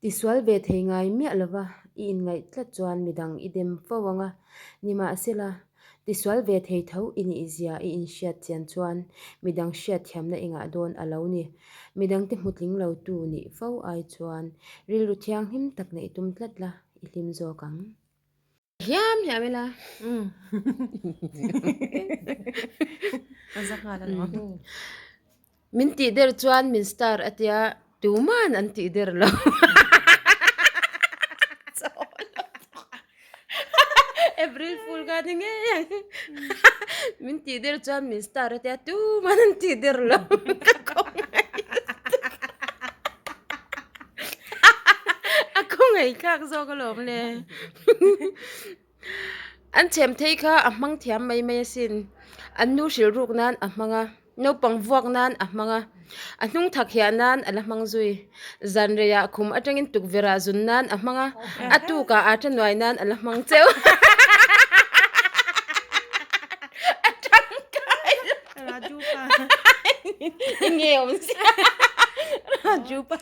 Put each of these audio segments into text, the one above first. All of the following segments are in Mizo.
Tisual ve thei ngai miah lova i inngaih tlat chuan midang i dem fo ang a, nimahsela, tisual ve thei tho i nih zia i inhriat chian chuan midang hriatthiamna i ngah dawn a lo ni. Midangte hmutling lo tu nih fo ai chuan rilru thianghlim tak neih tum tlat la i hlim zawk ang. Hiam hiam ila. Min tih der chuan min star a tia tuman an tih der lo. April fool kha ni ngei ang. Min tih der chuan min star a tia tuman an tih der lo. A khawngaihthlak zawk alawm le. An chhem thei kha a hmang thiam mai mai asin. An nu hrilh ruk nan a hmang a, naupang vuak nan a hmang a, a hnung thak hiah nan a la hmang zui. Zan reiah khum atangin tukverh ah zun nan a hmang a, a tukah a tha nuai nan a la hmang cheu. A tangkai lo. Raju pa. Enge awm sia. Raju pa.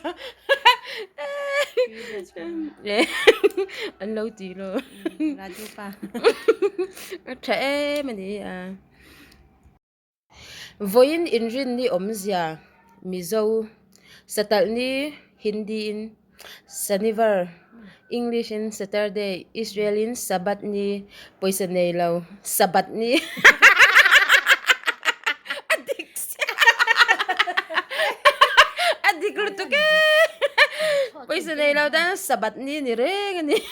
An lo ti lo. Raju pa. A tha em a ni a. Vawiin inrinni awmzia Mizo Satalh ni Hindi in Sanivar English in Saturday Israel in Sabbath ni pawisa nei lo Sabbath ni a dik sia a dik lutuk e pawisa nei lo tan Sabbath ni ni reng a ni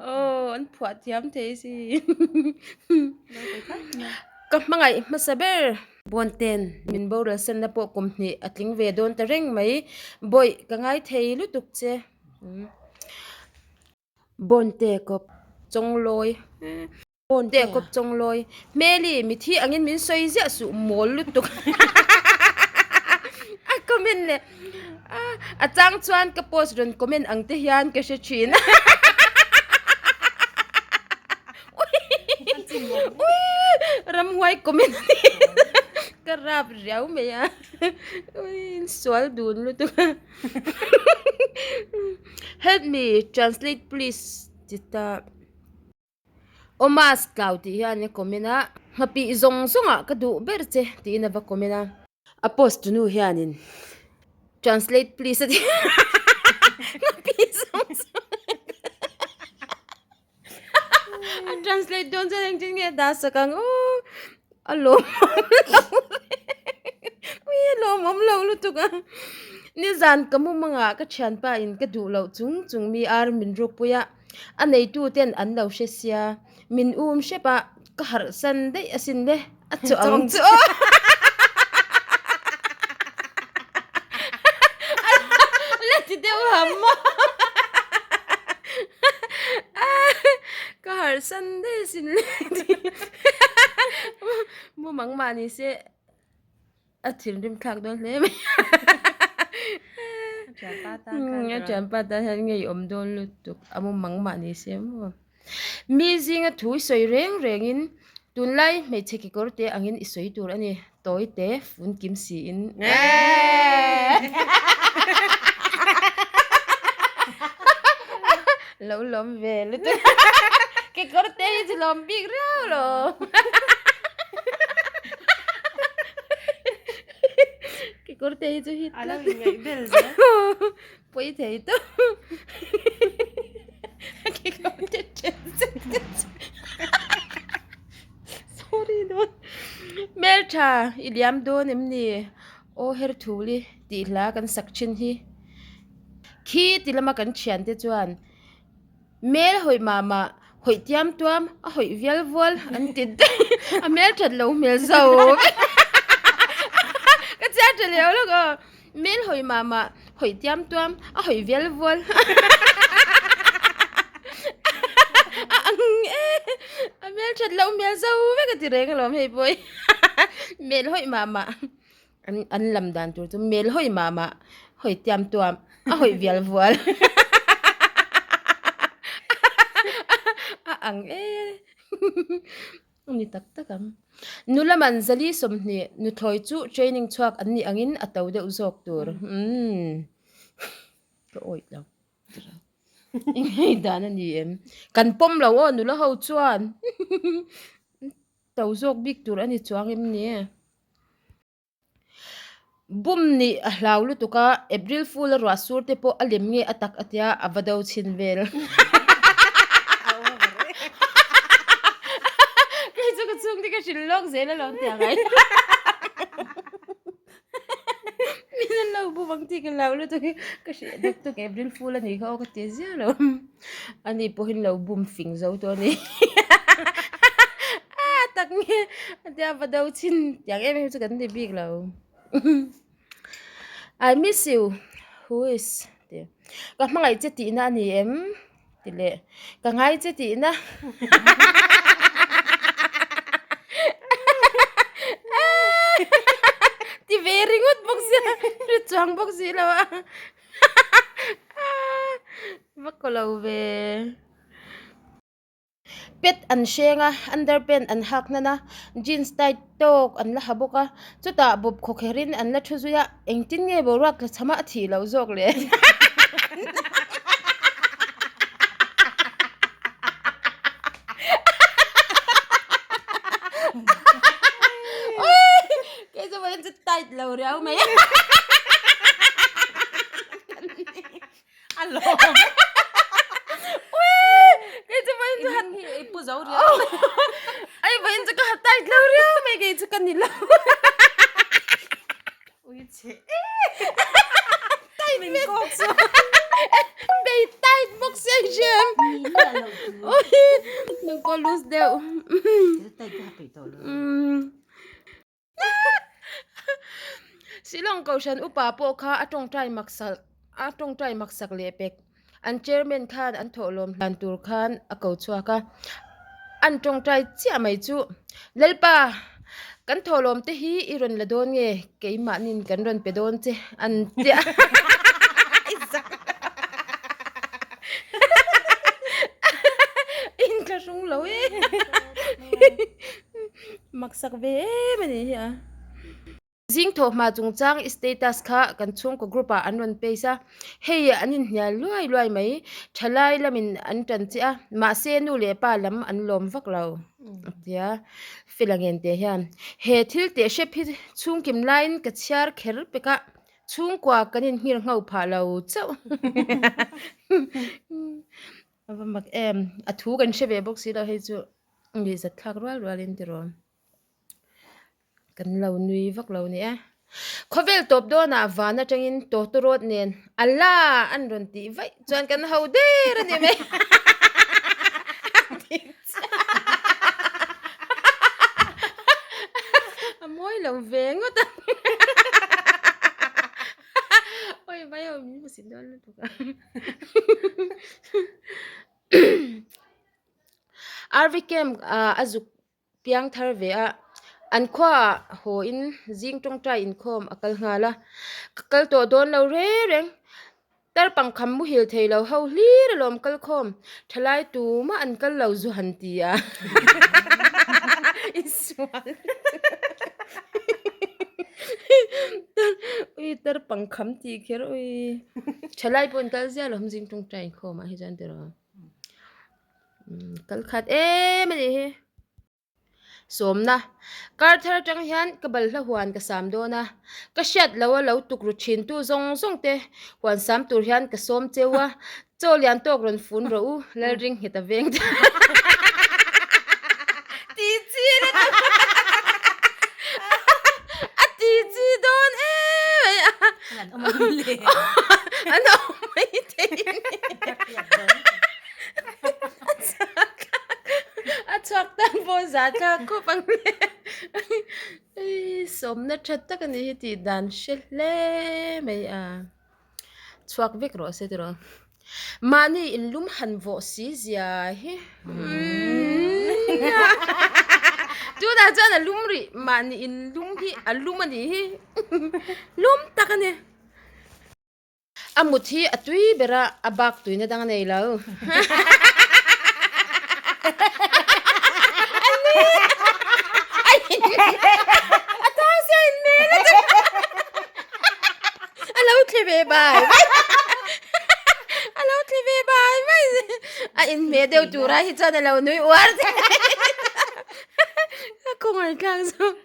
aw an phuah thiam thei si ka hmangaih hmasa ber. Bawnten min boral sanna pawh kum hnih a tling ve dawn ta reng mai. Bawih ka ngai thei lutuk che. Bawnte kawp chawnglawi Bawnte kawp chawnglawi Hmeli mithi angin min sawi ziah suh mawl lutuk a comment leh a chang chuan ka post rawn comment ang te hian ka hre thin a. Ramhuai comment a ni ka rap riau mai a sual dun lutuk a help me translate please ti ta Omas tlau tih hian a comment a nghapih zawng zawng ah ka duh ber che tiin a va comment a. A post tu nu hianin translate please a ti nghapih zawng zawng A translate dawn chuan engtin nge dah sak ang aw a lawmawm lo ui a lawmawm lo lutuk a nizan ka mumangah ka thianpa in ka duh loh chung chung mi ar min ruk pui a a neitu ten an lo hre sia min um hrep a ka harh san daih asin le a chawh ang chu aw la ti deuh ham maw ka harh san daih asin le mumang mah ni se a thinrim thlak dawn hle mai a thianpa tan hian ngeiawm dawn lutuk a mumang mah ni se maw. Mi zinga thu i sawi reng rengin tunlai hmeichhe kekawr te angin i sawi tur a ni, tawi te fun kim siin. Lo lawm ve lutuk kekawr te hi chu lawm bik riau lo. Kekawr te hi chu hit tlat. A lo inngaih vel zel. Pawi thei tawp. Sorry dawn. Hmeltha i liam dawn em ni? Aw her thuli tih hla kan sak thin hi. Khi ti lama kan thiante chuan Hmel hawih mah mah, hawih tiam tuam, a hawih vial vual an ti daih. A hmel that lo hmel zo vek. Ka chhiar tha leh lawk aw. Hmel hawih mah mah, hawih tiam tuam, a hawih vial vual. A ang e. A hmel that lo hmel zo vek a ti reng alawm hei pawh hi. Hmel hawih mah mah. An an lam dan tur chu mel hawi mah mah hawi tiam tuam a hawi vial vual a ang e a ni tak tak ang nula man zali 20 nuthlawi chu training chhuak an nih angin a to deuh zawk tur umm. Ka awih lo. I ngaihdan a ni em? Kan pawm lo aw nula ho chuan to zawk bik tur a ni chuang em ni? Bum nih a hlau lutuk a, April Fool a ruah sur te pawh a lem nge a tak a tia a va do chhin vel. Kei chu ka chhungte ka hrilh lawk zel alawm tih a ngai. Min an lo bum ang tih ka hlau lutuk hi ka hrilh deuh tuk April Fool a nih kha aw ka ti ziah lo. Ani pawhin lo bum fing zo tawh a ni. A tak nge a tia va do chhin tiang em em chu kan ni bik lo. I miss you who is tih ka hmangaih che tihna a ni em ti leh ka ngai che tihna ti ve ringawt bawk sia ri chuang bawk si lo a. Va kaw lo ve. Pet an hreng a, underpant an hak hnan a, jeans tight tawk an la ha bawk a, chutah bawp khawkher in an la thu zui a, engtin nge boruak tla chham a a thih loh zawk le. Kei chu vawiin chu tight lo riau mai. A lawm. Ui! Kei chu vawiin chu han hi ei pu zo riau. Ai vawiin chu ka ha tight lo riau mai kei chu ka ni lo. Ui che. Tight min kawk chu. Bei tight bawk sia i hriam. Ui! Nang pawh loose deuh. Tight ka ha peih tawh lo. Shillong Kohhran upa pawh kha a tawngtai maksak a tawngtai maksak leh pek. An chairman khan an thawhlawm hlan tur khan a ko chhuak a, an tawngtai chiah mai chu, Lalpa, kan thawhlawm te hi i rawn la dawn nge? Keimahnin kan rawn pe dawn che an ti a. Inthlahrung lo e. Maksak ve em a ni hi a. Zing thawh hma chungchang i status kha kan chhungkaw group ah an rawn paste a, hei an inhnial luai luai mai, thalai lamin an tan chiah a, mahse nu leh pa lam an lawm vak lo a tia Fela Ngente hian he thil teh hrep hi chhungkim laiin ka chhiar kher pek a, chhungkua kan inhngir ngho phah lo chauh. A va mak em, a thu kan hre ve bawk si lo hei chu nuihzat thlak rual rual in tiraw kan lo nui vak lo ni e. Khawvel tawp dawnah van atangin tawtawrawt nen Allah an rawn tih vaih chuan kan ho der a ni mai. A mawi lo ve ngawt a. Oi vai ho min hmu sin dawn lutuk a. RV camp ah a zuk piang thar ve a, an khua ah haw in zing tawngtai inkhawm a kal nghal a, ka kal tawh dawn lo reng reng, tarpang kham muhil thei lo ho hlir alawm kal khawm, thalai tumah an kal lo zu han ti a. Insual Ui tarpang kham tih kher ui. Thalai pawh an kal ziah lo zing tawngtai inkhawm ah hi chuan tiraw. Kal khat em a nih hi. Sawmna, Kar thar atang hian ka balhla huan ka sam dawn a, ka hriat lo a lo tuk ru thin tu zawng zawng te huan sam tur hian ka sawm cheu a, chaw lian tawk rawn fun rawh u, Lalring nghet a veng ta. Ti chi na ta a ti chi dawn em mai a. An awm ang le. An awm mai thei ni. A chhuak tan pawh za thlak khawp ang le. Sawmna tha tak a nih hi tih dan hre hle mai a. Chhuak vek rawh se tiraw. Mahni inlum han vawh si zia hi. Tunah chuan a lum rih mahni inlum hi a lum a nih hi. Lum tak a ni. A mut hi a tui ber a, a bak tuina dang a nei lo. A tang sia in mel a chu. A lo thle ve bai. A inhmeh deuh tura hi chuan a lo nui uar che. A khawngaih thlak zawk.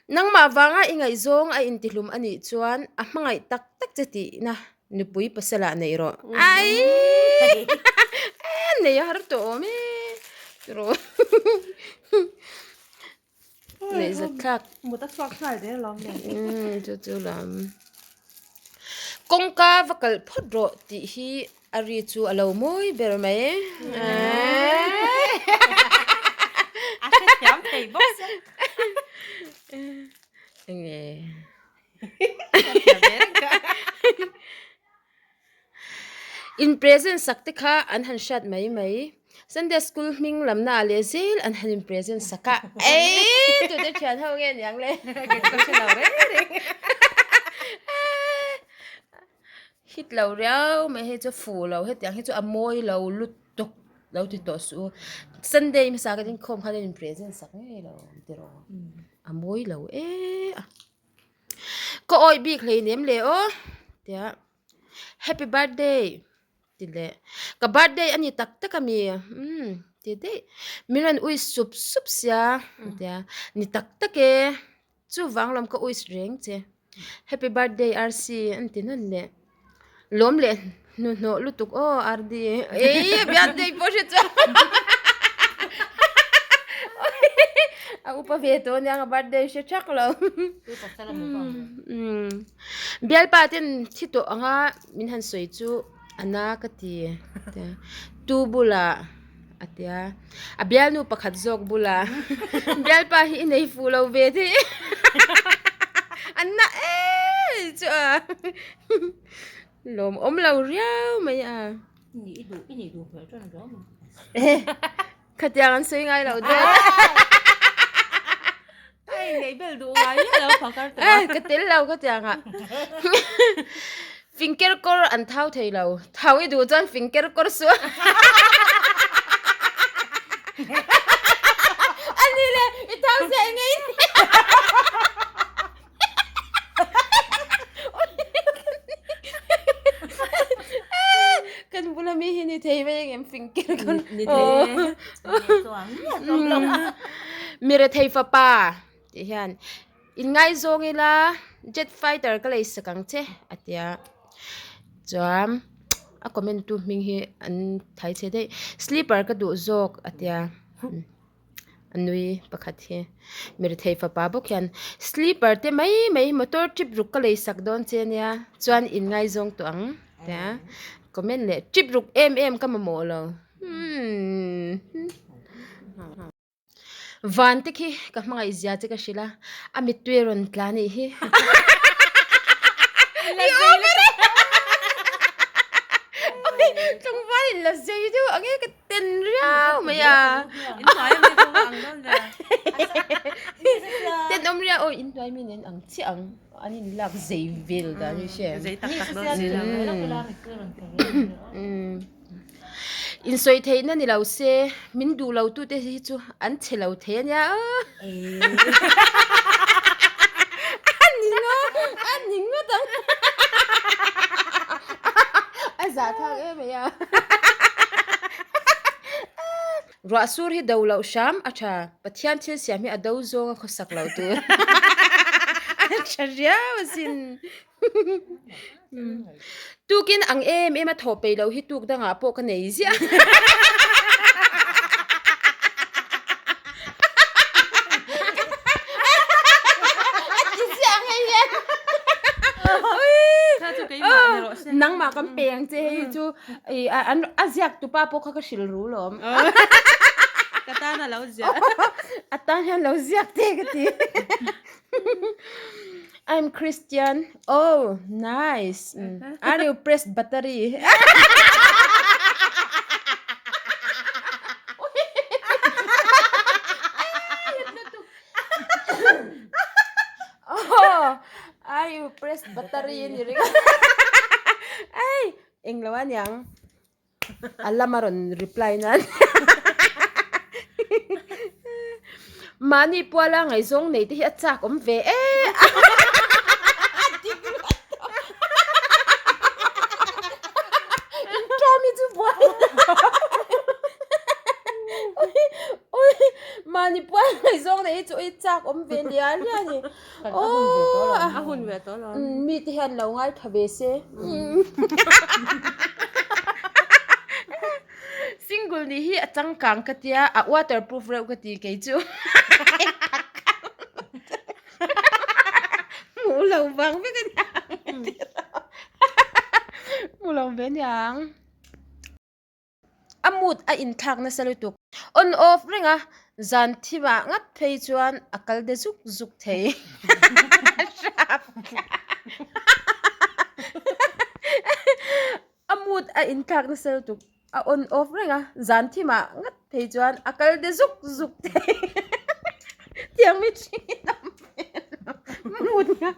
Nangmah vanga i ngaihzawng a intihlum a nih chuan a hmangaih tak tak che tihna nupui pasal ah neih rawh. Aii! Nei a har tawh awm e. Tiraw. Neih zat thlak. Mut a chhuak nghal der lawm le. Umm chu chu lam. Kawngka va kalh phawt rawh tih hi a ri chu a lo mawi ber mai. A hrethiam thei bawk sia. Enge. In present sak te kha an han hriat mai mai. Sunday school hming lamna ah leh zel an han in present sak a. Eii tute thian ho nge niang le. Hit lo riau mai hei chu a fuh lo hetiang hi chu a mawi lo lutuk lo ti tawh suh u. Sunday hmasa kan inkhawm khan an in present sak ngei lo tiraw a mawi lo e a. Ka awih bik hleinem le aw tia happy birthday ti leh ka birthday a ni tak tak ami umm ti daih min rawn ui sup sup sia tia ni tak tak e chuvang lawm ka ui reng che happy birthday RC an ti nawn leh lawm leh hnuhnawh lutuk aw RD eii birthday pawh hre chuan a upa ve tawh aniang a birthday hre thak lo bialpa ten thi tawh anga min han sawi chu a na ka ti tu bulah a tia a bialnu pakhat zawk bulah bialpa hi i nei fuh lo ve thei a na em chu a. Lawm awm lo riau mai a. I duh i nih duh hmel chuan a lawm. Khatiang an sawi ngai lo deuh. Ai nei bel duh ngai miah lo phakar tawh a. Ka tel lo khatiang ah. Fingker kawr an thau thei lo. Thau i duh chuan fingker kawr suh. Ani le i thau sia eng nge i nih. Kan bula mi hi ni thei mai engem fing ker khan Ni thei e. Mi rethei fapa tih hian inngaizawng ila jet fighter ka lei sak ang che a tia chuan a comment tu hming hi an thai chhe daih sleeper ka duh zawk a tia. A nui pakhat hi mirethei fapa bawk hian sleeper te mai mai motor trip ruk ka lei sak dawn che ania chuan in ngaizawng tawh ang tia comment leh trip ruk em em ka mamawh lo umm van te khi ka hmangaih zia che ka hrilh a a mittui a rawn tla anih hi. Tlangval in la zei deuh ang e ka ten riau mai a. Ten awm riau aw inhnuai mi nen ang chiah ang an in lak zei vel dan hi hria em. Insawi theihna ni lo se min duh lo tute hi chu an chhe lo thei a nia. A ni ngawt a ni ngawt ang a zah thlak em mai a ruah sur hi do loh hram a tha Pathian thil siam hi a do zawng a khawsak loh tur a tha riau asin tukin ang em em a thawh peih loh hi tuk dangah pawh ka nei ziah. Nangmah kan pe ang che hei chu i a ziak tupa pawh kha ka hrilh ru lawm. Ka tan a lo ziah. A tan hian lo ziak te ka ti. I'm Christian. Oh, nice. Are you Presbytery? Oh, are you Presbytery ni ring. Ai, englo aniang. A lama rawn reply nan Mahni puala ngaihzawng nei te hi a chak awm ve e. Intro mi chu buai. Mahni pual ngaihzawng neih hi chu i chak awm ve lian lian a ni. Aww a hun ve tawh lo. Mi te hian lo ngaithla ve se. Single nih hi a changkang ka tia a waterproof reuh ka ti kei chu. Hmuh lo vang vek a niang. Hmuh lo ve aniang. A mood a inthlak nasa lutuk. On off reng a, zan thimah ngat phei chuan a kal de zuk zuk thei. A mood a inthlak nasa lutuk. A on off reng a, zan thimah ngat phei chuan a kal de zuk zuk thei. Tiang mi thin a awm ve lo. Mood nga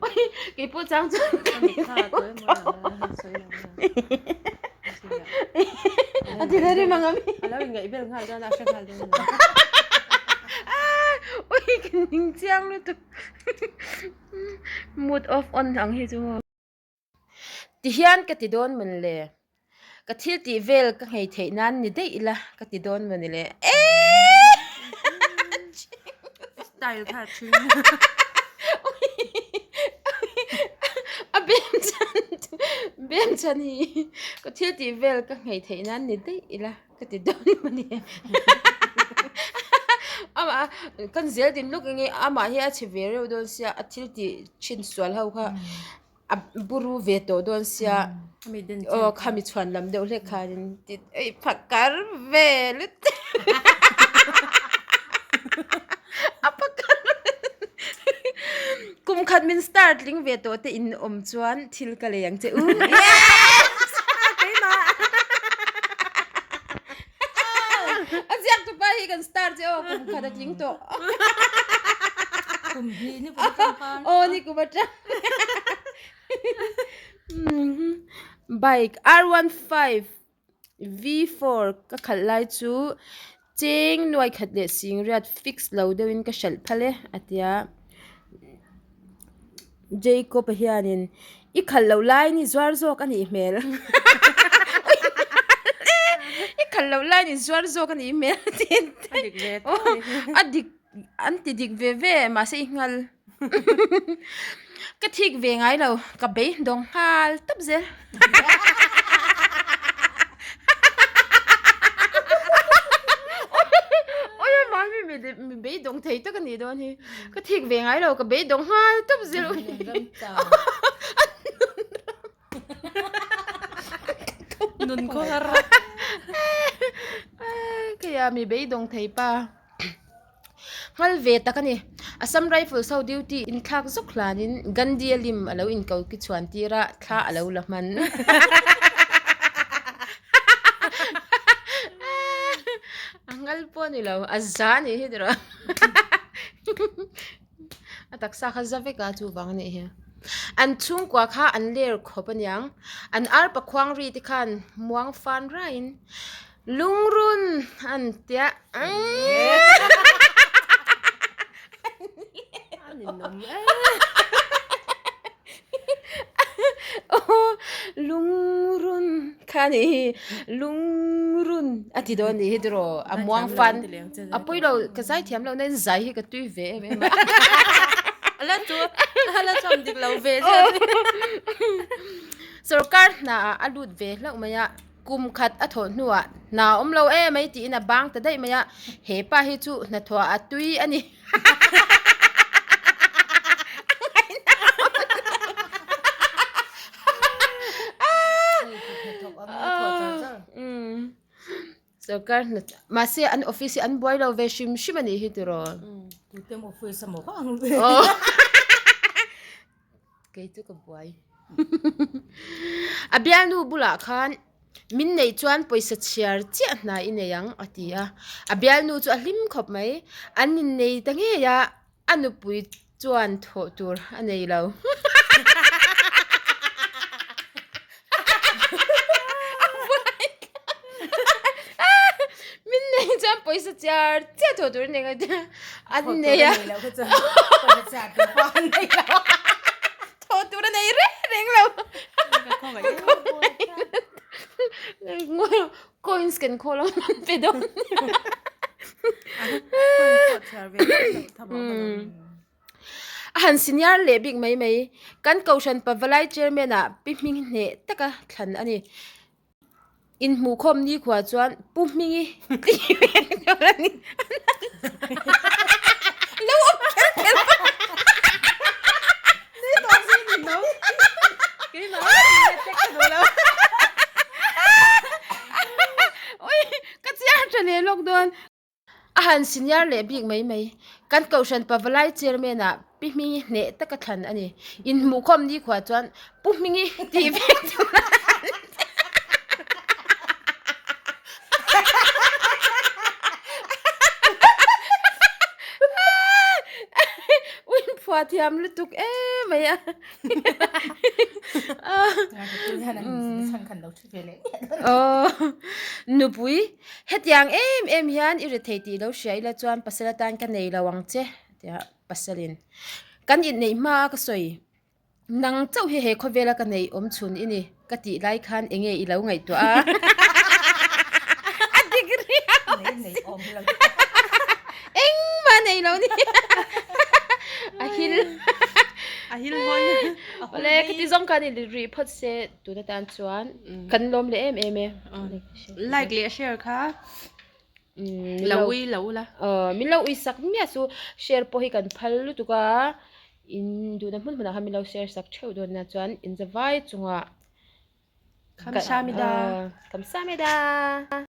oi keipawh chang chuan ka ni deuh tawh. A ti le rim ang ami. A lo inngaih vel nghal dawn a, a hre nghal dawn a ni. Oi ka ning chiang lutuk. Mood off on ang hi chu maw. Ti hian ka ti dawn mawn le. Ka thil tih vel ka nghei theih nan ni daih ila ka ti dawn mawn le. Eeii! Style kha thin. A bem chhan bem chhan hi ka thil tih vel ka nghei theih nan ni daih ila ka ti dawn mawn le. Amah kan zel din lawk enge amah hi a chhe ve reuh dawn sia a thil tih thin sual ho kha. A buru ve tawh dawn sia aw khami chhuan lam deuh hlek khanin ti ei phakar ve lutuk a phakar kum khat min star tling ve tawh te in awm chuan thil ka lei ang che u yes keimah a ziak tupa hi kan star che aw kum khat a tling tawh kum hnih ni kum atang khan aw ni kum atang Bike R15 V4 ka khalh lai chu cheng nuai khat leh sing riat fix lo deuhin ka hralh phal e a ti a Jacob a hianin i khalh loh laiin i zuar zawk a nih hmel i khalh loh laiin i zuar zawk a nih hmel a ti a dik an ti dik ve ve mahse i nghal. Ka thik ve ngai lo, ka bei dawng nghal tawp zel. Oi mahni mi mi bei dawng thei tak a nih dawn hi. Ka thik ve ngai lo, ka bei dawng nghal tawp zel. Nun khaw har. Keia mi bei dawng thei pa. Nghal ve tak a ni. Assam Rifles ho duty inthlak zuk hlanin Gandhi a lim a lo inko ki chhuan tir a, thla a lo la hman. A nghal pawh a ni lo, a za a nih hi tiraw. A taksa kha za vek a chuvang a nih hi. An chhungkua kha an ler khawp aniang. An arpa khuang ri te khan muang fan raiin Lungrun an tia. Lungrun kha a nih hi lungrun a ti dawn a nih hi tiraw a muang fan a pawi lo ka zai thiam loh na in zai hi ka tui ve em em a. A la chu a la chawm dik lo ve chiah. Sorkar hna ah a lut ve hlauh mai a. Kum khat a thawh hnuah hna awm lo em mai tiin a bang ta daih mai a, he pa hi chu hnathawh a tui a ni. Sorkar hna mahse an office hi an buai lo ve hrim hrim a nih hi tiraw. Kei chu ka buai. A bialnu bulah khan min neih chuan pawisa chhiar chiah hna i nei ang a ti a. A bialnu chu a hlim khawp mai. An innei ta ngei a, a nupui chuan thawh tur a nei lo. Min neih chuan pawisa chhiar chiah thawh tur a nei ang a ti a. An nei a. Thawh tur a nei reng reng lo. Coins kan khawl a an pe dawn. Chhiar ve miah loh tham a awm alawm. A han senior leh bik mai mai. Kan Kohhran Pavalai Chairman ah Pi Hming hneh taka thlan a ni. Inhmuhkhawm nikhua chuan Pu Hmingi tih ve tur a ni. Lo awm kher kher a. Ni tawh zing ni no. Keimah ngei hi tek ka duh lo. Ui ka chiar tha leh lawk dawn. A han senior leh bik mai mai. Kan Kohhran Pavalai Chairman ah Pi Hmingi hneh taka thlan a ni. Inhmuhkhawm nikhua chuan Pu Hmingi tih vek tur a ni. Uinphuah thiam lutuk emai a. Nupui, hetiang em em hian i rethei tih lo hria ila chuan pasal atan ka nei lo ang che tia pasalin kan inneih hma a ka sawi. Nang chauh hi he khawvela ka neih awm chhun i ni ka tih lai khan eng nge i lo ngaihtuah a? A dik riau a si. Engmah nei lo ni. A hil. A hil hawi. Awle ka ti zawng khan i rih phawt se tun atan chuan kan lawm leh em em e. Like leh share kha lo ui lo la. Min lo ui sak miah chu share pawh hi kan phal lutuk a. In duhna hmun hmunah khan min lo share sak theuh dawn nia chuan in zavai chungah Kamsamida. Kamsamida.